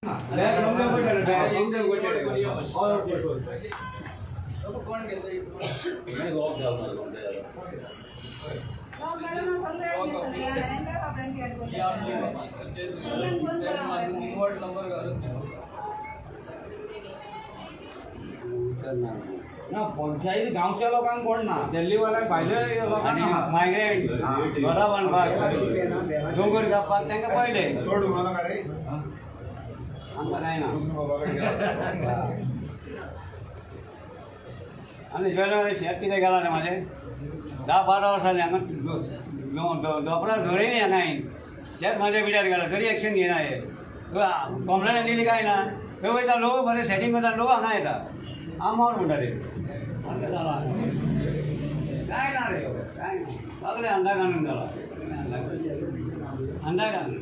Number घालून. ना, पंचायत गांवच्या लोकांक कोण ना, दिल्लीवाल्याक, भायल्या लोकांक आहा. मायग्रेंट घरां बांदपाक, दोंगर कापपाक तांकां पडले. चड उलोवं नाका रे. आमकां जायना. बाबा. आनी जेन्ना शेत कितें गेलां रे म्हाजें, 10-12 वर्सां जालीं हांगा दोपरार धरयली. हांगा येवन शेत म्हाज्या पिड्यार गेलां, तरी एक्शन घेयना हे. कंप्लेन दिली काय ना. थंय वयता लोक, बरें सेटींग करता लोक. हांगा येता, आमोर म्हणटा रे. जालां काय ना रे, काय ना, सगळें अंदाज घालून जाला, अंदाज घालून.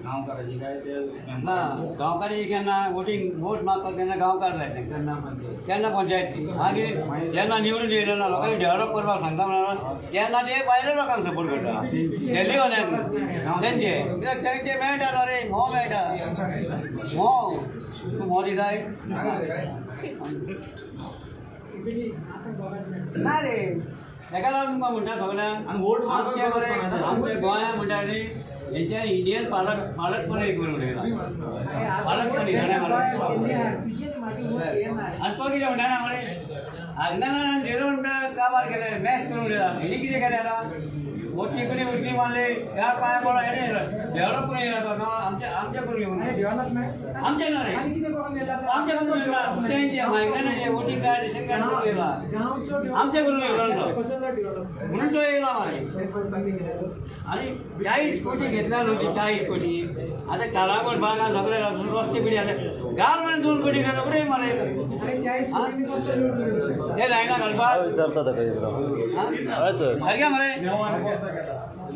गांवकाराची काय ते? ना, गांवकारी केन्ना वोटींग वोट मागता तेन्ना गांवकार जाय तांकां. तेन्ना पंचायत. तेन्ना पंचायत. मागीर जेन्ना निवडून येयले ना, लोकांनी डेव्हलप करपाक सांगता म्हणून, तेन्ना ते भायले लोकांक सपोर्ट करता, दिल्लीवाल्यांक तेंचे. कित्याक तेंचे मेळटा न्हू रे, म्होंव मेळटा, म्होंव. तूं म्होंव दिताय ना रे? तेका लागून तुमकां म्हणटा सगळ्यांक. आनी वोट मारपाक आमचे गरज पडना. आमच्या गोंयांत म्हणटा न्ही, हेंच्यानी इंडियन पालक पालक पनीर करून उडयला, पालक पनीर जाणा मरे. आनी तो कितें म्हणटा ना मरे, आग्नेलान झिरो काबार केले, मॅश करून उडयला. हेणी कितें केलें आतां? वचची कडेन उडकी मारली, ह्या पांय पडलो. हेणे डेव्हलप करून येयला तो आमच्या आमच्या करून घेवन आमचे ना रे, आमच्या करून येयला. तेंचे मायग्रेनाचे वोटींग कार्ड, रेशन कार्ड करून येयला, आमच्या करून येयलो तो, म्हणून तो येयला मागीर. आणि 40 कोटी घेतल्या न्हू, 40 कोटी. आता कालाकोट बागा सगळे रस्ते पिढी आले, घाल म्हणे 2 कोटी घेतलं कुठे मरे ते जायना घालपाक. विचारता ताका एकदां. हय तर. सारकें मरे,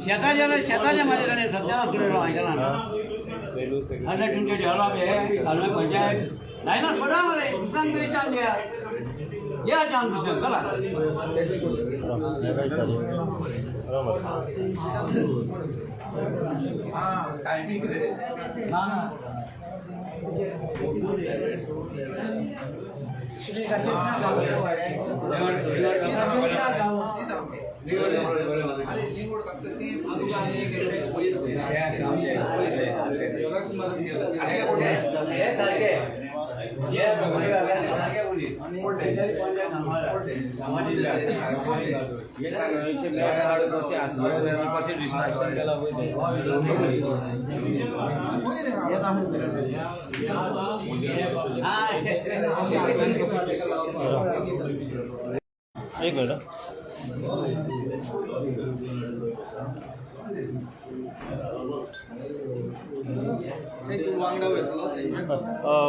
शेताचे शेताचे म्हाजे कडेन सत्यानाश करून आयकला आनी तुमचे डेव्हलप हे कालवे पंचायत जायना. सोडा मरे, दुसऱ्यांक तरी चान्स दिया, या चान्स दुसऱ्यांक, चला. हेका विचार. बरोबर. टायमींग रे. ना ना. अरे, लिंगोड कापता ती वयर हे सारखे हे सारखे मनीस पंचायत सांबाळटा. कशें आसलें, कशें डिस्ट्रक्शन केलां पळय तें. हा. एक मिनिट. तूं वांगडा वयतलो तेंच्या.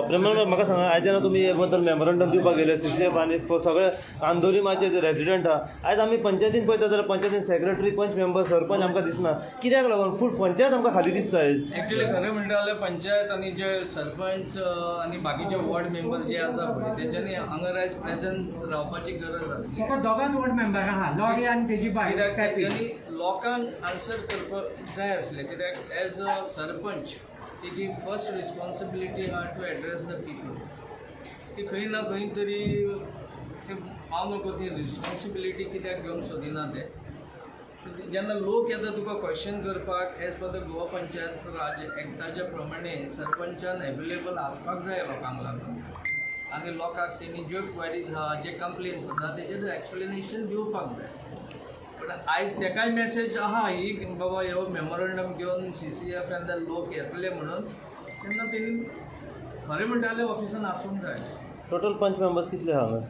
प्रेमल, म्हाका सांगा, आयज जेन्ना तुमी हे बद्दल मेमोरंडम दिवपाक गेले सीसीएफ आनी सगळे कांदोलीमाचे जे रेजिडंट आहा, आयज आमी पंचायतीन पळयता जाल्यार पंचायतीन सेक्रेटरी, पंच मेंबर, सरपंच आमकां दिसना. कित्याक लागून फूल पंचायत आमकां खाली दिसता आयज? एक्चुअली खरें म्हणटा जाल्यार पंचायत आनी जे सरपंच आनी बाकीचे वॉर्ड मेंबर जे आसा पळय, तेंच्यांनी हांगा आयज प्रेझन्स रावपाची गरज आसली. फकत दोगांच वॉर्ड मेंबर आहा, लॉरी आनी तेजी बायल. कित्याक तेंच्यांनी लोकांक आन्सर करपाक जाय आसलें. कित्याक एज अ सरपंच तेजी फर्स्ट रिस्पॉन्सिबिलिटी आहा टू एड्रेस the people. ती खंय ना खंय तरी ते हांव नको ती रिस्पॉन्सिबिलिटी कित्याक घेवन सोदिना ते. जेन्ना लोक येता तुका क्वेश्चन करपाक, as per the Goa panchayat Raj एक्टाच्या प्रमाणे सरपंचान एवेलेबल आसपाक जाय लोकांक लागून आनी लोकांक तेणी ज्यो क्वेरीज आहा, जे कंप्लेन्स आसा, तेजेर एक्सप्लेनेशन दिवपाक जाय. पण आयज तेकाय मेसेज आहा ही बाबा ह्यो मेमोरंडम घेवन सीसीएफ आनी लोक येतले म्हणून, तेन्ना तेणी खरें म्हणटा जाल्यार ऑफिसान आसूंक जाय. टोटल पंच मेंबर्स कितले आहा हांगा?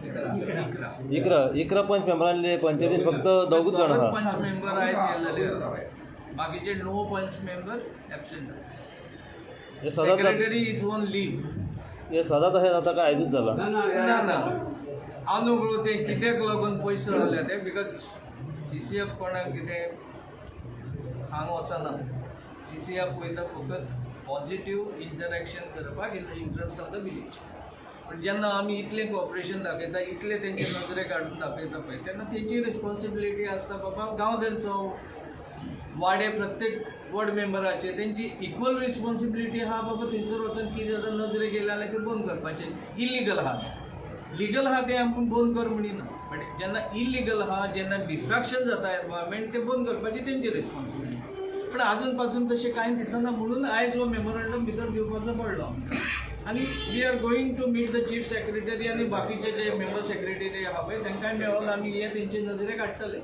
11. 11. 11 पंच मेंबरांले पंचायतीन फक्त दोगूच जाण आहा. पंच मेंबर आयज येयलेले आसा, बाकीचे णव पंच मेंबर एबसेंट. हे सदांच सेक्रेटरी is on leave. हे सदांच अशें जाता काय आयजूच जाला? ना ना, हांव न्हू तें कित्याक लागून पयशे जाले ते, because CCF कोणाक कितें खावंक वचना. सीसीएफ वयता फकत पॉझिटिव्ह इंटरॅक्शन करपाक in the interest of the village. पण जेन्ना आमी इतलें कॉपरेशन दाखयता, इतलें तेंचे नदरेक हाडून दाखयता पळय, तेन्ना तेंची रिस्पॉन्सिबिलिटी आसता बाबा गांव तेंचो, वाडे प्रत्येक वॉर्ड मेंबराचे तेंची इक्वल रिस्पॉन्सिबिलिटी आहा बाबा थंयसर वचून कितें जाता नजरेक येयलें जाल्यार तें बंद करपाचें. इलिगल आहा, लिगल आहा तें आमकां बंद कर म्हणिना, बट जेन्ना इलिगल आहा, जेन्ना डिस्ट्रक्शन जाता एनवायरमेंट, तें बंद करपाची तेंची रिस्पॉन्सिबिलिटी. पण अजून पासून तशें कांय दिसना म्हणून आयज हो मेमोरंडम भितर दिवपाचो पडलो आमकां. आनी we are going to meet the chief secretary आनी बाकीचे जे मेंबर सेक्रेटरी आहा पळय, तांकांय मेळोन आमी हे तेंचे नजरेक हाडटले.